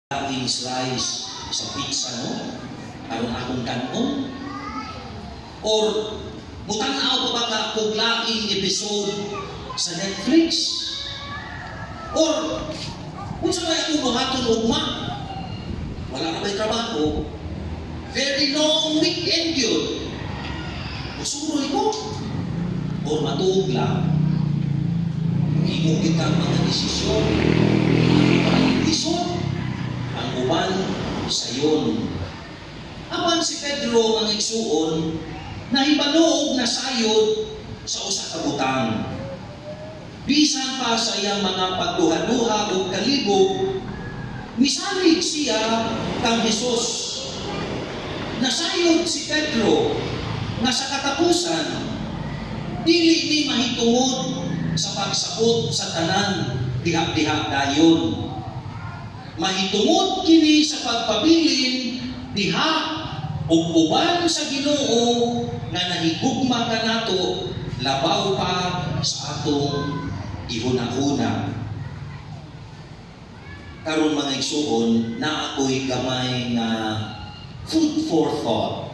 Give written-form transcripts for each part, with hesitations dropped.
Laing slice sa pizza, no, aron akong kanon? Or mutanaw pa ba ka kog laing episode sa Netflix? Or unsa may akong buhaton ugma? Wala na may trabaho. Very long weekend yun. Musuroy ko or matuog lang? Himo kita mga desisyon. Ang uban lisod, ang uban sayon. Apan si Pedro, mga igsuon, nahibalo og nasayod sa usa ka butang. Bisan pa sa iyang mga pagduha-duha ug kalibog, misalig siya kang Jesus. Nasayod si Pedro nga sa katapusan, dili ni mahitungod sa pagsabot sa tanan diha-diha dayon. Mahitungod kini sa pagpabilin diha ug uban sa Ginoo nga nahigugma kanato labaw pa sa atong gihuna-huna. Karon, mga igsuon, na ako'y gamay nga food for thought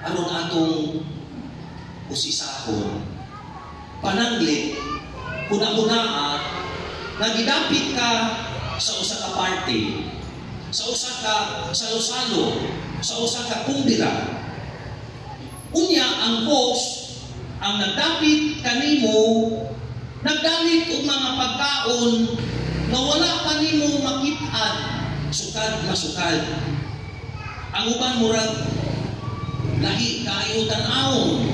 aron atong usisahon. Pananglit, huna-hunaa nga gidapit ka sa usa ka party, sa usa ka salo-salo, sa usa ka kumbira. Unya ang host, ang nagdapit kanimo, nagdalit og mga pagkaon nga wala pa nimo makit-an sukad masukad. Ang uban murag lahi kaayo tan-awon.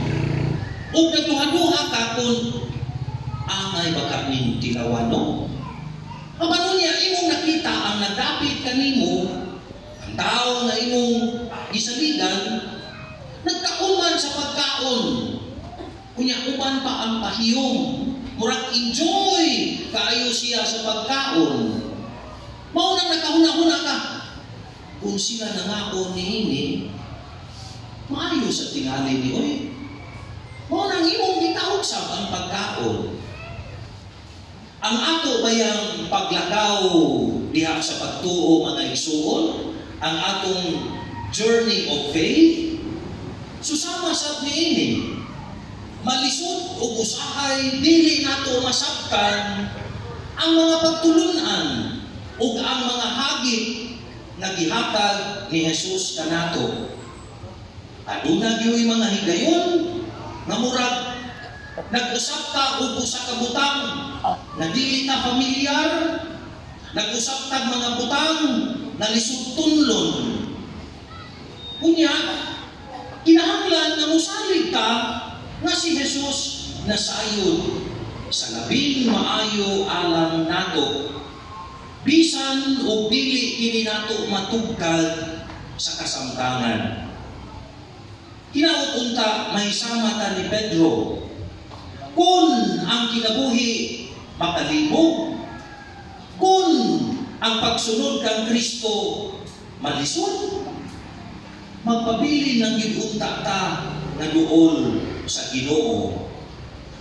Ug nagduha-duha ka kung angay ba ka ning tilawan, no? Apan unya imong nakita ang nagdapit kanimo, ang tao nga imong gisaligan, nagkauman sa pagkaon. Unya uban pa ang pahiyom. Murag enjoy kaayo siya sa pagkaon. Mao nang nakahuna-huna ka, kung sila nangaon niini, maayo sa tingali ni oy. Mao nang imong gitawag sab ang pagkaon. Ang ato bayang paglakaw diha sa pagtuo, mga igsuon, ang atong journey of faith, susama sab niini. Malisod ug usahay dili nato masabtan ang mga pagtulunan ug ang mga hagit nga gihatag ni Jesus kanato. Aduna gyuy mga higayon nga murag nag-usap ta og usa ka butang nga dili ta familiar, nag-usap tag mga butang nga lisod tunlon. Unya, kinahanglan nga mosalig ta nga si Jesus nasayod sa labing maayo alang nato, bisan og dili kini nato matugkad sa kasamtangan. Hinaot unta mahisama ta ni Pedro. Kung ang kinabuhi makalibog, kung ang pagsunod kang Kristo malisod, magpabilin lang gyud unta ta nga duol sa Ginoo.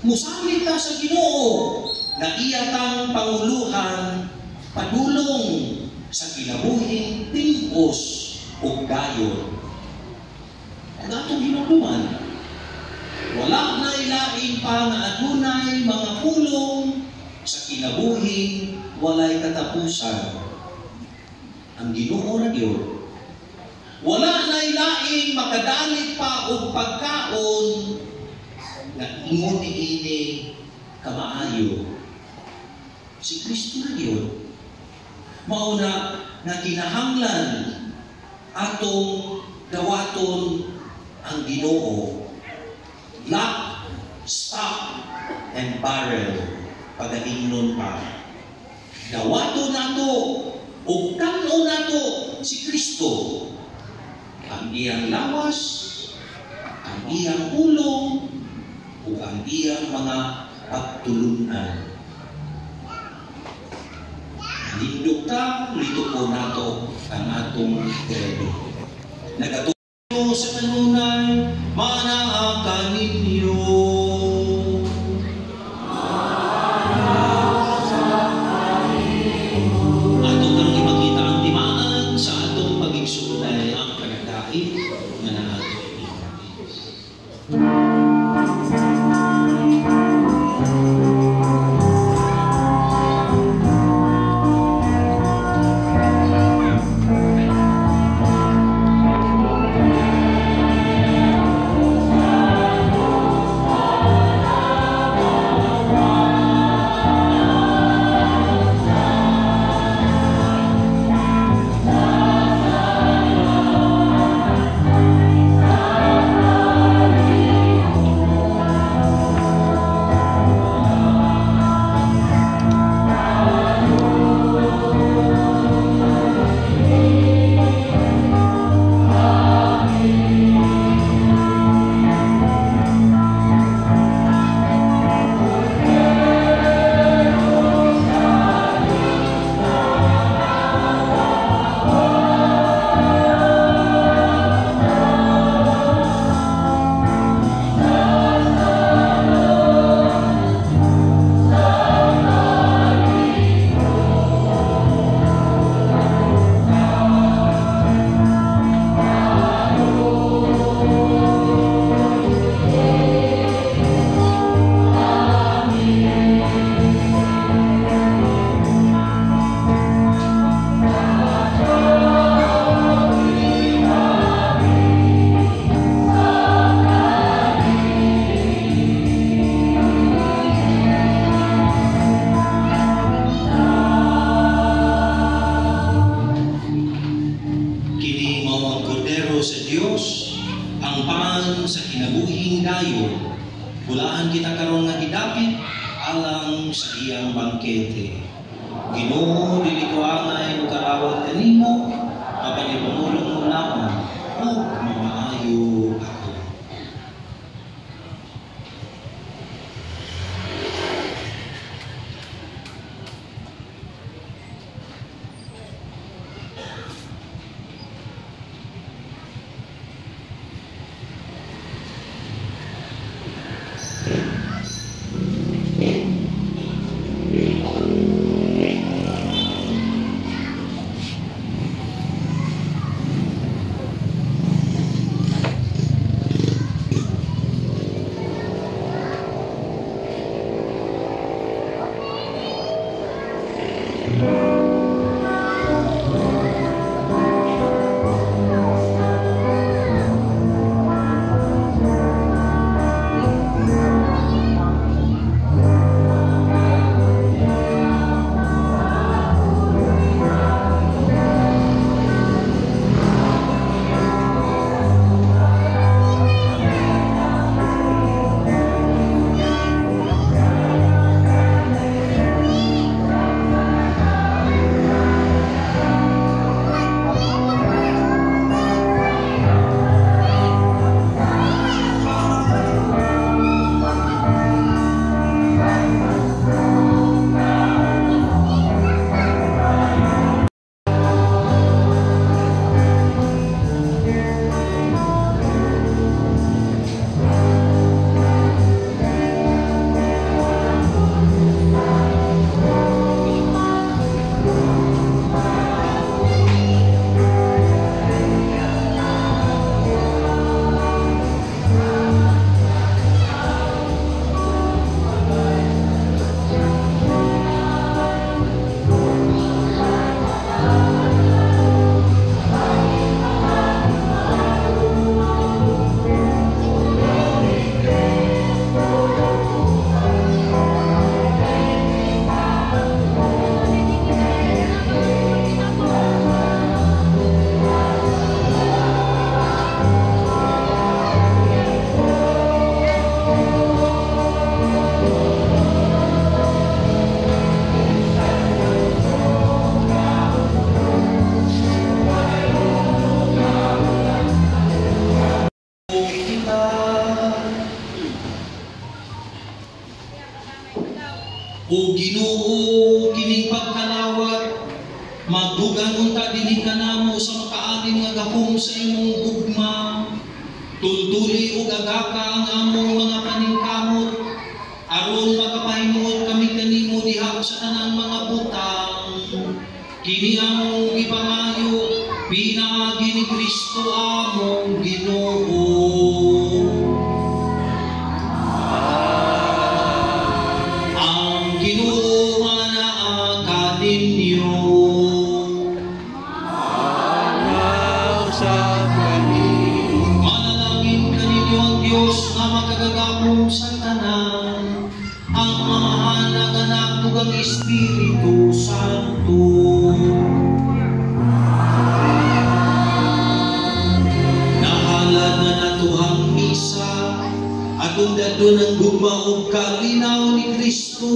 Musalig ta sa Ginoo na iya tang panguluhan padulong sa kinabuhing ting-os ug dayon. Ug atong hinumduman, wala na ilain pa nga adunay mga pulong sa kinabuhing walay katapusan. Ang Ginoo ra gyud. Wala na ilaing makadalit pa og pagkaon nga ingon niini kamaayo. Si Kristo ra gyud. Mao na nga kinahanglan atong dawaton ang Ginoo. Lock, stock, and barrel, pagaingnon pa. Dawaton nato ug kan-on nato si Kristo. Ang iyang lawas, ang iyang pulong, ug ang iyang mga pagtulunan. Nindog ta, lituo nato ang atong credo. Nagatuo sa kanunay, manaa kaninyo. Ato karong ipakita ang bangkete. Ginoo, dili ko angay mokarawat kanimo, apan ipamulong mo lamang ug mamaayo ako. O Ginoo, kining pagkalawat, magdugang unta dinhi kanamo sa makaanim nga gahom sa imong gugma. Tultuli ug agaka ang among mga paningkamot, aron makapahimuot kami kanimo diha sa tanang mga butang. Kini among gipangayo, pinaagi ni Kristo among Ginoo. Ang Ginoo manaa kaninyo. Manalangin kaninyo ang Dios nga makagagahom sa tanan, ang Amahan, ang Anak ug ang Espiritu Santo. Nahalad na nato ang misa, atong dadon ang gugma ug kalinaw ni Kristo.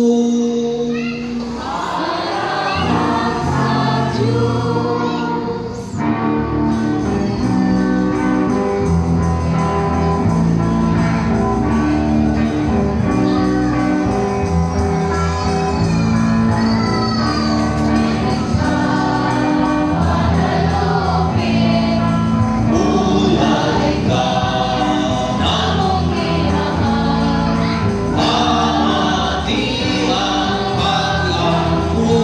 Ulay ka pamatian pag-ampo,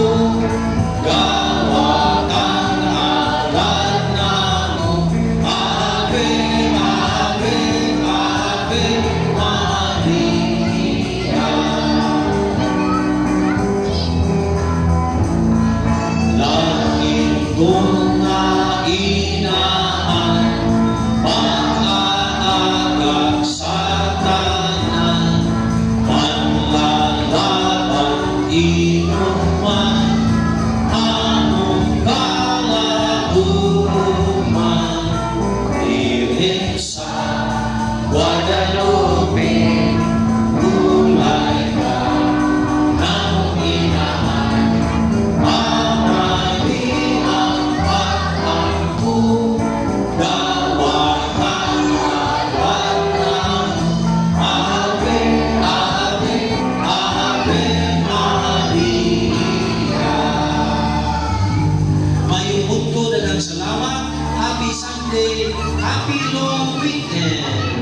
gawatan alad namo, Ave, Ave, Ave Maria. Langitong nga inahan, pag-aagak sa tanan, manlalaban inuman, among kalauman, Birhen sa Guadalupe, gulay ka namong inahan. Happy long weekend.